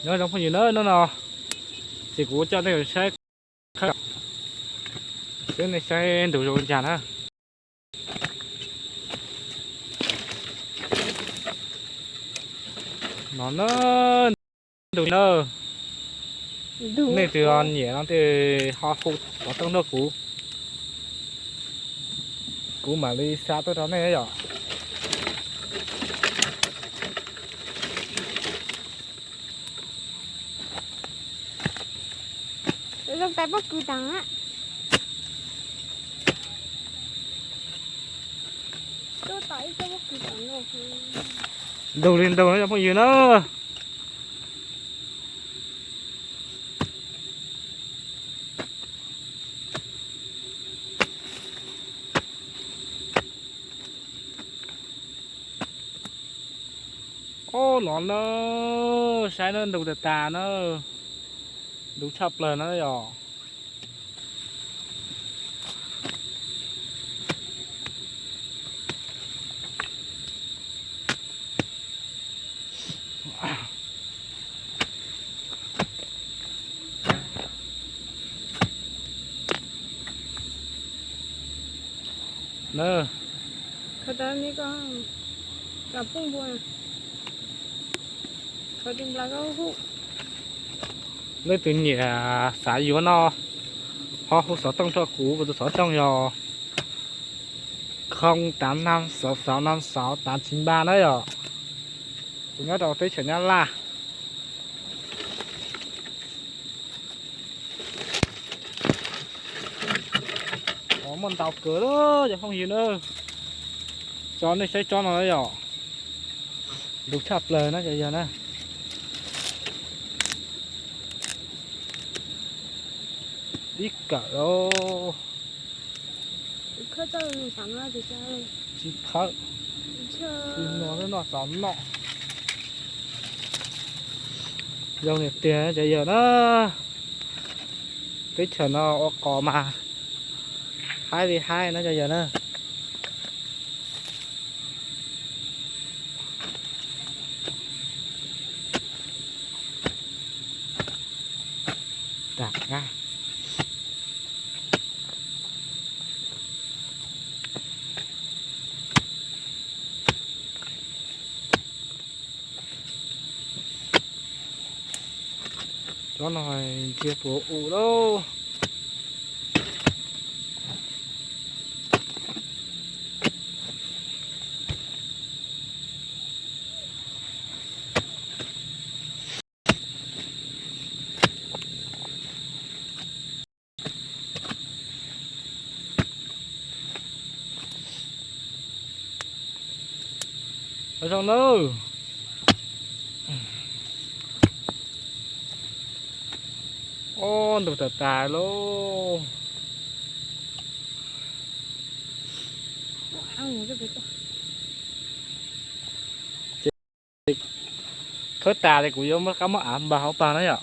Nyob zoo phooj ywg na, hnub no ces kuv coj nej saib, saib ntug zoo li cas na. No na, ntug na. Nej tus nyiam no ces ho hu xov tooj rau kuv, kuv mam li xa tuaj rau nej yom. Zoo tais pob kws tas. Ntug li ntug na cov phooj ywg na. Ob, no na, saib na, ntug tas tas na, ntug tshaj plaws na yom. Nej tus nyiam xav yuav no ho hu xov tooj rau kuv, kuv tus xov tooj yog không tám năm sáu sáu năm sáu tám chín ba na yom. Kuv nyob rau teb chaws Nyab Laj. Muaj ntau kawg cov phooj ywg na. Tso nej saib tsob no yom. Ntug tshaj plaws na cov yawg na. Ib kawm lauj. Tsis khawb, tsis noj, noj txaus noj. Zoo tiag tiag cov yawg na. Teb chaws no ua qos mas haib li haib na cov yawg na. Cov no ntsia puas u lauj. Zoo na. Ob, ntug tas tas lauj. Khawb tas li kuv yuav muab qab muab av npag hauv pag na yom.